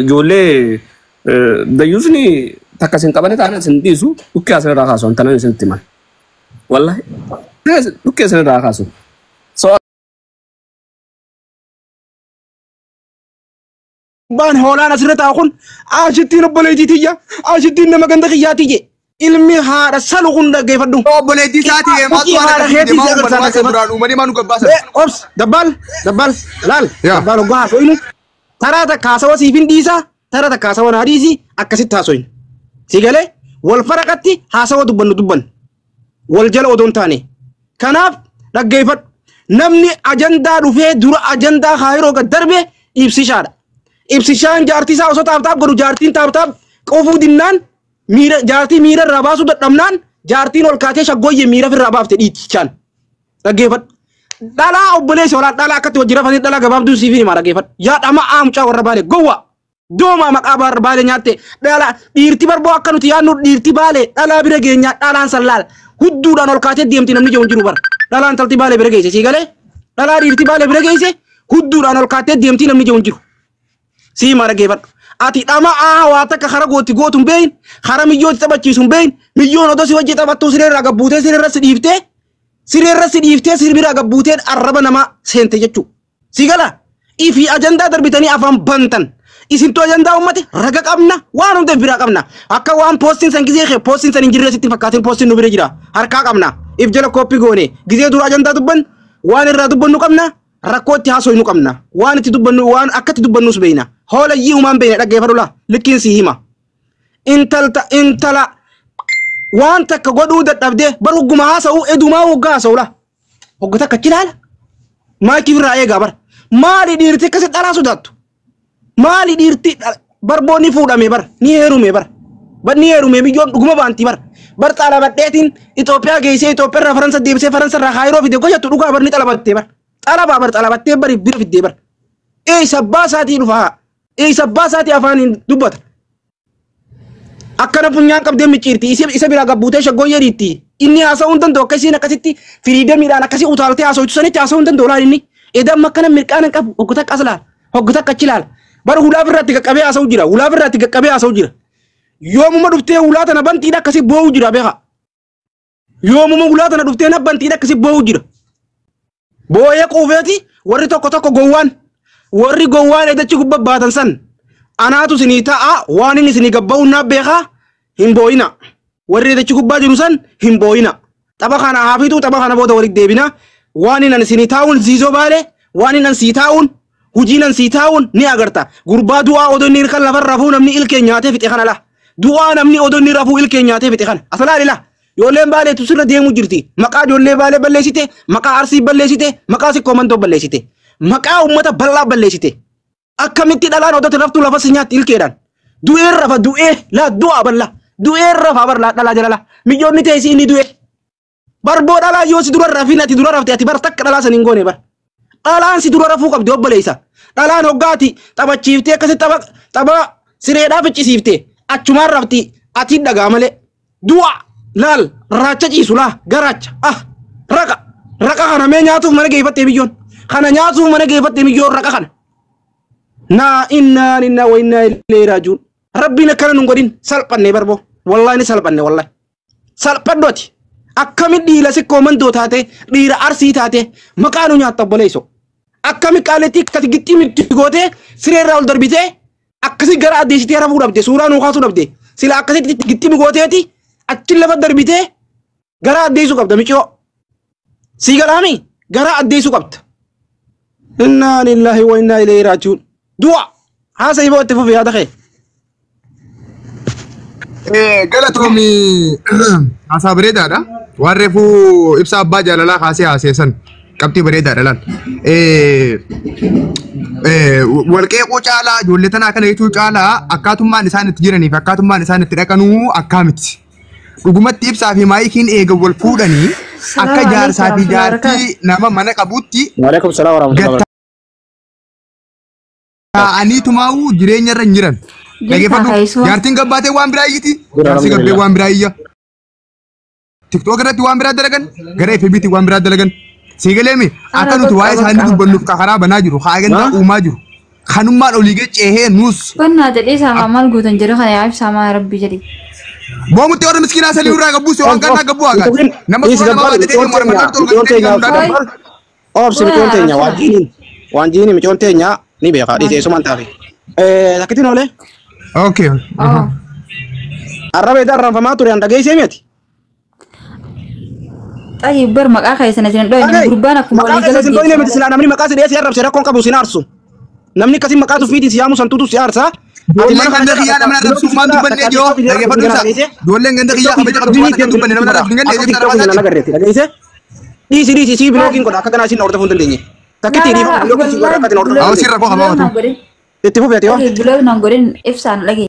Ijoollee dayyuusni takka isin qabane taanaan isin dhiisu dhukkee asirraa kaasu antanaan isinitti himan. Wallahi dhukkee asirraa kaasu. So Baan hoolaan asirra taa'u kun ashittiin obboleettii tiyya ashittiin nama ganda kiyyaati je ilmi haadha salu kun dhaggeeffadhu. Obboleettii isaatii maaltu Mukii waan haadha akkasii keetii deemaa si uummata agarsiisa waan dhaggeeffadhu. duraan uumanii maa nu gabbaasan. Obs dabbaal dabbaal laal Yaa. dabbaal hoggaa haasofnu taraa takka haasawa siif hin dhiisa taraa takka haasawa naa dhiisi akkasitti haasoynu. Si galee wal faraqatti haasawa dubbannu dubbannu wal jala odoo hin taane. Kanaaf dhaggeeffadhu. Namni ajandaa dhufee dura ajandaa kaayiroo gad darbe ibsishaadha. Ibsishaan jaartii isaa osoo taaptaap godhu jaartiin taaptaap qofuu dinnaan miira jaartii miira irraa baasuu dadhabnaan jaartiin ol kaatee shaggooyyee miira ofirraa baafte dhiitichaan. Dhaggeeffadhu. Dhalaa obboleessa olaa dhalaa akkatti wajjin rafanii dhalaa gabaabduu siif himaa dhaggeeffadhu. Yaa dhamaa mucaa warra baale gowwa. Doomaa maqaa warra baale nyaatte dhalaa dhiirti barboo akka nuti yaadnu dhiirti baale dhalaa bira geenyaa dhalaan sallaal hudduudhaan ol kaatee deemti namni jiru hin jiru bara. Dhalaan talti baale bira geesse sii galee dhalaa dhiirti baale bira geesse hudduudhaan ol kaatee deemti namni jiru hin jiru. Sii himaa dhaggeeffadhu. Ati dhamaa waa takka kara gootti gootu hin beeyin kara miyyootti taphachiisu hin beeyin miyyoon odoo si wajji taphattuu sireerraa gabbuutee sireerra si dhiiftee sireerra si dhiiftee sirbiraa gabbuuteen arraba namaa seente jechuudha. Si gala ifi ajandaa darbitanii afaan bantan. Isintu ajandaa ummate raga qabna waan hunda biraa qabna. Akka waan poostiin san gizee kee poostiin san hin jirre sitti hin fakkaatin poostiin nu bira jira. Harkaa qabna. If jala kooppii goone gizee dura ajandaa dubban waan irraa dubbannu qabna rakkoo itti haasofnu qabna. Waan itti dubbannu waan akkatti dubbannus beeyna. Hoolayyii humaan beeyna dhaggeeffadhu laa likkiin si hima. Intalta intala waan takka godhuu dadhabdee bar hogguma haasa'u edumaa hoggaa haasa'u laa. Hogga takka achi ilaala. Maakii irraa eegaa bar. Maali dhiirti akkasi dhalaa sodaattu? Maali dhiirti barboo ni fuudhame bar ni heerume bar. Bar ni heerume biyyoon dhuguma baanti bar. Bar xalabadheetiin Itoophiyaa geessee Itoophiyaa irraa Faransa deebisee Faransa irraa Kaayiroo fide gojattu dhugaa bar ni xalabattee bar. Xalabaa bar xalabattee bari bira fiddee bar. Eessa abbaa isaatii dhufa? Eessa abbaa isaatii afaaniin dubbata? Akkana funyaan qabdee micciirti isa biraa gabbuutee shaggooyyee dhiitti. Inni haasa'uu hin danda'u akka isiin akkasitti firiidamiidhaan akkasii utaaltee haasa'u sanitti haasa'uu hin danda'u laal inni. Edamma akkana mirqaan hin qabu hogga takka as laal hogga takka achi laal. Bara hulaa irratti qaqqabee haasa'u jira hulaa irratti qaqqabee haasa'u jira. Yoomuma dhuftee hulaa tana bantiidha akkasii boo'u jira beeka. Yoomuma hulaa tana dhuftee na bantiidha akkasii boo'u jira. Boo'ee quufeeti warri tokko tokko gowwaan warri gowwaan edachi gubba baatan san anaatu isinii ta'a waan inni isinii gabba'u naaf beekaa hin boo'ina. Warri edachi gubbaa jiru san hin boo'ina. Tapha kana haafitu tapha kana booda walitti deebina. Waan inni isinii taa'uun ziizoo baale waan inni sii taa'uun hujiin an sii taa'uun ni agarta. Gurbaa du'aa odoo inni hirkan lafarra rafuu namni ilkee nyaatee fixe kana laa. Du'aa namni odoo inni rafuu ilkee nyaatee fixe kana. Asalaa lila. Ijoolleen baaleetu sirra deemuu jirti. Maqaa ijoollee baalee balleessite, maqaa arsii balleessite, maqaa sikkoo mandoo balleessite. Maqaa uummata bal'aa balleessite. Akkamitti dhalaan odoo raftuu lafa si nyaatti ilkeedhaan. Du'ee rafa du'ee laa du'aa bal'aa. Du'ee rafa bar laa dhalaa jala laa. Miyyoonni teessii inni du'e. Barboo dhalaa yoo si dura rafin ati dura rafte ati bar takka dhalaa san hin goone bar. Dhalaan si dura rafuu qabdi obboleessa. Dhalaan hoggaati taphachiiftee akkasi tapha tapha sireedhaa ficcisiifte achumaan rafti ati dhagaa malee. Du'a laal raacha ciisu laa garaacha ah raqa raqa kana mee nyaatuuf mana geeffattee biyyoon kana nyaatuuf mana geeffattee biyyoon raqa kana. Naa innaa innaa wa innaa illee raajuun rabbiin akkana nun godhin salphanne barboo wallahi ni salphanne wallahi. Salphadhu ati akkami dhiira sikkoo mandoo taate dhiira arsii taate maqaa nu nyaatta obboleesso. Akkami qaaletti akkasi gixxii gootee sireerraa ol darbitee akkasi gara addeessitee rafuu dhabde suuraa nuu kaasuu dhabde sila akkasitti gixxii gooteeti achi lafa darbitee gara addeessuu qabda miciyoo. Sii galaami gara addeessuu qabda. Innaa lillahi wa innaa ilayhi raaji'uun. Du'a haasa iboo itti fufi yaada kee. Galatoomi haasaa bareedaadha. Waan reefuu ibsa abbaa jaalalaa kaasee haaseessan qabxii bareedaadha laal. Walqeequu caalaa ijoollee tanaa kana jechuu caalaa akkaatummaan isaan itti jiranii fi akkaatummaan isaan itti dhaqanuu akkaamiti. Dhugumatti ibsaa fi maayikiin eega wal fuudhanii akka jaarsaa fi jaartii nama mana qabutti Waalaikum salaam warahmatullahi taa'anii tumaa'uu jireenya irra hin jiran. Dhaggeeffadhu jaartiin gabbaatee waan biraa iyyiti jaarsi gabbee waan biraa iyya. TikTok irratti waan biraa dalagan gara FB'tti waan biraa dalagan. Sii galeemi akka nuti waa'ee isaanii dubbannuuf ka karaa banaa jiru haa agandaa uumaa jiru. Kanummaan olii gad ceehee nuus. Bannaa jedhee isaa maal gootan jedhu kana yaa ibsaa maa rabbi jedhi. Boomutti warra miskiinaa salii irraa gabbuuse waan kannaa gabbuu hagaa. Nama suuraa nama baatee deemu warra mataa tolga Micoon obsi micoon teenya waan jiiniin micoon teenya ni beekaa dhiisee sumaan taafe. Takkitiin oolee. Okay. Arraba itti arraanfamaa ture an dhageessee miti. Xayyib bar maqaa keessan isin dhoyne gurbaan akkuma Maqaa walii keessa isin dhoyne miti galatti. silaa namni maqaa si dhiyeessee arrabse rakkoon qabu sin aarsu. Namni akkasii maqaa tufiitiin si yaamu santuutu si aarsa. Ijoolleen ganda kiyyaa nama arrabsu maal dubbanne joo dhaggeeffadhu ibsa. Ijoolleen ganda kiyyaa kabaja qabdu waan akka dubbanne nama arrabsu hin ganne ibsa arrabsaa. Dhiisi dhiisi sii bilookiin godha akka kanaa isin hordofuu hin dandeenye. Takkitti dhiifama bilookiin si godha akka isin hordofuu Awwa hin sirra koo qabaa dandeenye. Itti fufeeti yoo. Biloog naan godhin ibsaan dhagee.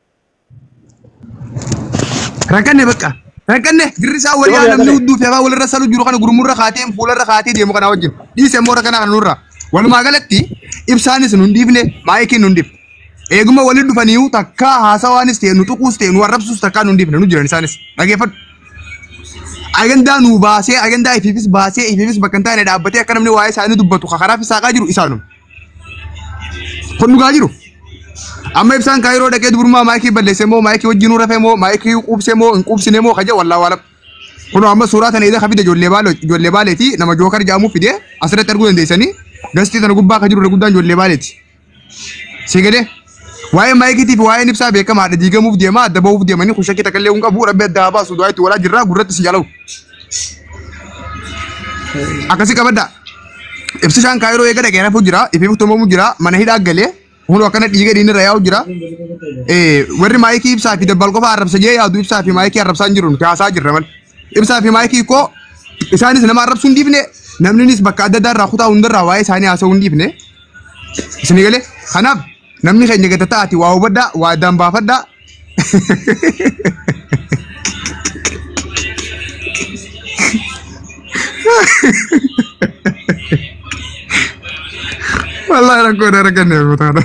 Rakkanne bakka. Rakkanne girri isaa walii namni hudduu fi afaan walirra salu jiru kana gurmurra kaatee fuularra kaatee deemu kana wajjin. Dhiise immoo rakkana kana nurra. Walumaa galatti ibsaanis nun dhiifne maayikiin nun dhiifne. Eeguma waliin dhufaniiyu takkaa haasawaanis ta'e nu tuquus ta'e nu arrabsuus takkaa nun dhiifne nu jiran isaanis. Dhageeffadhu. Agandaa nu baasee agandaa ifiifis baasee ifiifis bakka hin taane dhaabbatee akka namni waa'ee isaanii dubbatu karaa fi saaqaa jiru isaanuma. Kun dhugaa jiru. Amma ibsaan kaayiroo dhaqee dubrummaa maayikii balleesse moo maayikii wajjin rafe moo maayikii quubse moo hin quubsine moo kaja wallaa waalam. Kun amma suuraa tana idha fide ijoollee baalee ijoollee baaleeti nama jookar jedhamu fide asirratti arguu dandeessanii gastii tana gubbaa ka jiru guddaan ijoollee baaleeti. Si galee waa'ee maayikiitii fi waa'een ibsaa beekamaadha diigamuuf deema adda bahuuf deemanii kun shakkii takka illee hin qabu rabbi adda haa baasu du'aa itti walaa jirraa gurratti si jalawu. Akkasii qabaddaa. Ibsishaan kaayiroo eega dhaqee rafuu jira ifiif tumamu jira mana hidhaa galee Kun akkana dhiiga dhiinirra yaa'u jira. Warri maayikii ibsaa fi dabbal qofa arrabsa jee yaadu ibsaa fi maayikii arrabsaa hin jiru nuti haasaa jirra malee. Ibsaa fi maayikii koo isaanis nama arrabsuu hin dhiifne namninis bakka adda addaa irraa kutaa hundarraa waa'ee isaanii haasa'uu hin dhiifne. Isinii galee kanaaf namni keenya gata ta'aati waa hubadhaa waa addaan baafadhaa. Wallahi rakkoo dha rakkanne taana.